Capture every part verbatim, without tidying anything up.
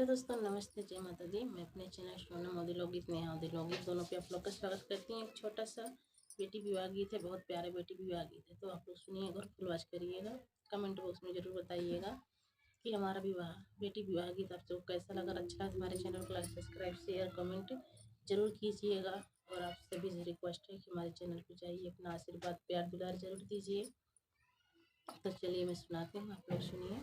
दोस्तों, नमस्ते, जय माता दी। मैं अपने चैनल सोनम अवधी लोकगीत, नेहा अवधी लोकगीत दोनों पे आप लोग का स्वागत करती हूँ। एक छोटा सा बेटी विवाह गीत है, बहुत प्यारा बेटी विवाह गीत है, तो आप लोग सुनिएगा और फुल वॉच करिएगा। कमेंट बॉक्स में ज़रूर बताइएगा कि हमारा विवाह, बेटी विवाह गीत आप सबको कैसा लगा। अच्छा लगा तो हमारे चैनल को लाइक, सब्सक्राइब, शेयर, कमेंट जरूर कीजिएगा। और आप सभी से रिक्वेस्ट है कि हमारे चैनल को जाइए, अपना आशीर्वाद, प्यार, दुलार जरूर दीजिए। तो चलिए मैं सुनाती हूँ, आप लोग सुनिए।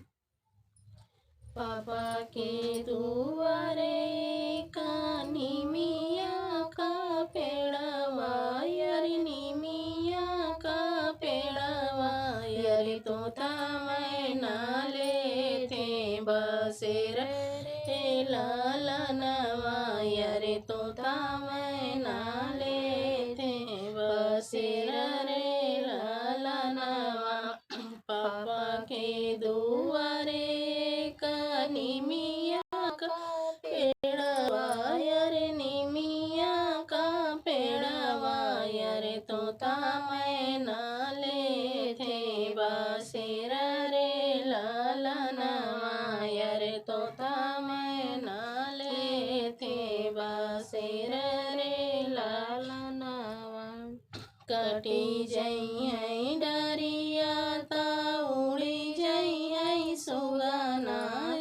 पापा के दुआरे का निमिया का पेड़वा, यार निमिया का पेड़वा, यार तोता मैना लेते बसेर रे लालनवा, यार तोता मैना लेते बसेर रे लालनवा। पापा के दुआरे का निमिया का पेड़वा, यार निमिया का पेड़वा, यार तोता मैना लेते बसेर रे लालनवा, यार तोता मैना लेते बसेर रे लालनवा। कटी जइहैं डरिया ता उड़ी जइहैं सुगना,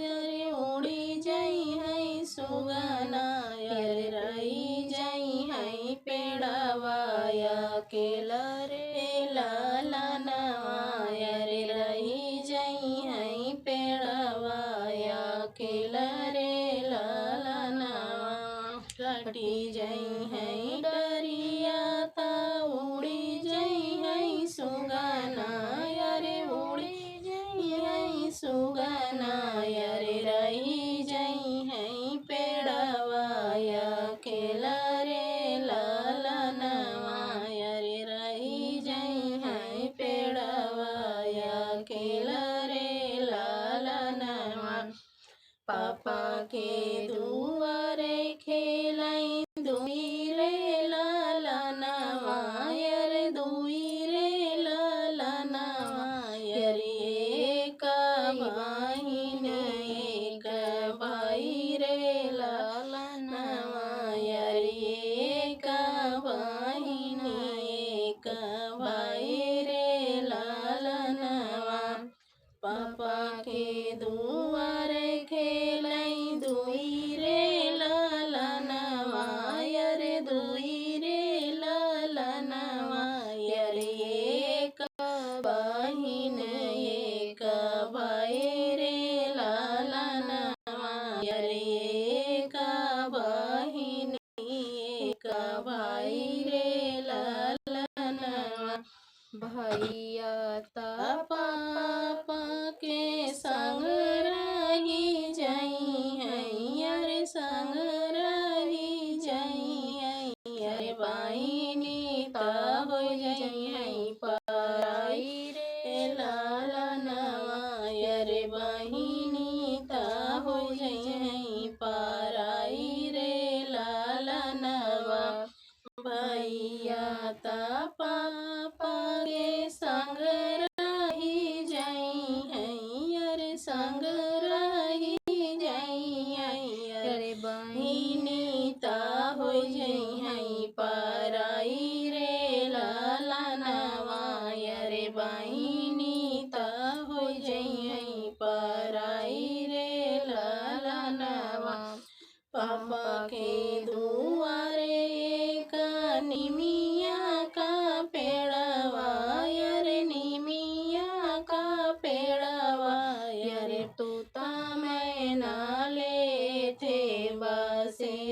अरे उड़ी जइहैं सुगना, अरे रही जइहैं पेड़वा अकेला रे लालनवा, अरे रही जइहैं पेड़वा अकेला रे लालनवा। कटी जइहैं डरिया ता उड़ी जइहैं सुगना, अरे उड़ी जइहैं सुगना, अरे रही जइहैं पेड़वा अकेला रे लालनवा, अरे रही जइहैं पेड़वा अकेला रे लालनवा। पापा के दुआरे खेलैं दुई रे लालनवा, अरे दुई रे लालनवा, अरे एक बहिन एक भाई रे लालनवा, अरे एक बहिन एक भाई रे लालनवा। पापा के दुआरे खेलैं दुई रे लालनवा, अरे दुई रे लालनवा, अरे एक बहिन एक भाई रे लालनवा, अरे एक बहिन एक भाई रे लालनवा। भैया ता पापा के संग रही जइहैं, अरे संग रही जइहैं, अरे बहिनी ता हो जइहैं पराई रे लालनवा, अरे बहिनी ता हो जइहैं पराई रे लालनवा। भैया ता पापा के संग रही जइहैं, अरे संग रही जइहैं, अरे बहिनी ता हो जइहैं पराई रे लालनवा, अरे बहिनी ता हो जइहैं पराई रे लालनवा। पापा के दुआरे एक निमिया का पेड़वा, अरे निमिया का पेड़वा, अरे तोता मैना लेते बसेर